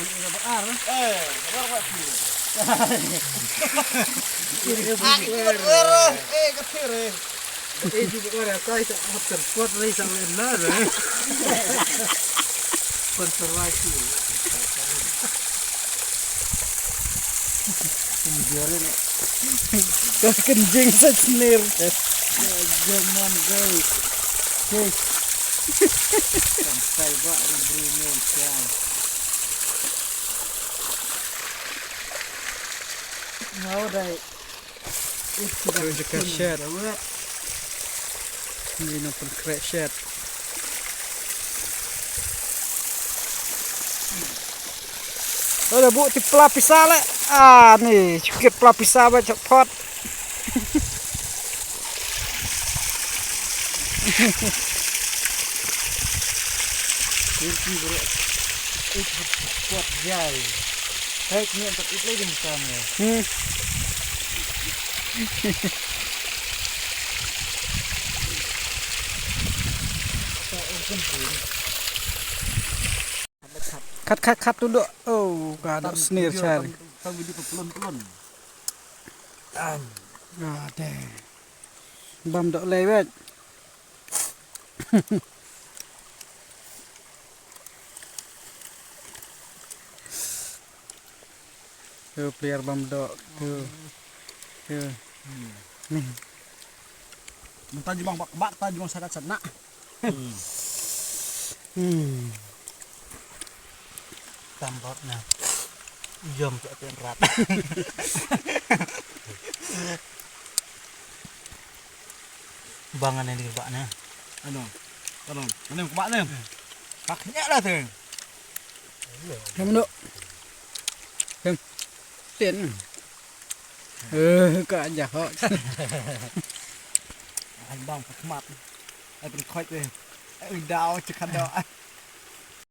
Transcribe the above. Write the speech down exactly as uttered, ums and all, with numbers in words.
Ar. Eh, ar, ar. Eh, ka thir, eh. Eh, ju ba ar, tai sa hap kan kuat ri sa len na, eh. Conservation. Ini dia ni. Ka kynjing sa sner. Jangan, guys. Guys. Sampai bak ni, bro, ni, guys. Ngau dai. Itu dah jaka shed. Ni nang pynkreh shed. Ada bu ti pla pisa le. Ah, ni, sikit pla pisa ba chapot. Turki bro. It hot jai. Hai, ni untuk it lagi ni sama. Hmm. Khat, khat, khat tu dok. Oh, ka dok snir sar. Tam, tam, tam, pelun, pelun. Ah, deh. Bam dok lei wet. Tu pliar bam dok tu. Tu. Hmm. Ni. Mynta jumang bak bak ta jumang sadat sadat. Hmm. Hmm. Tambak na. Jom tak pen rat. Bangan ni bak na. Ano? Ano? Ano bak na? Pak nya lah tu. Hem dok. Hem. Tin. Eh, ka jah hok. Ai bang, ka khmat. Ai pynkhot weh. Ai daw, cakap daw.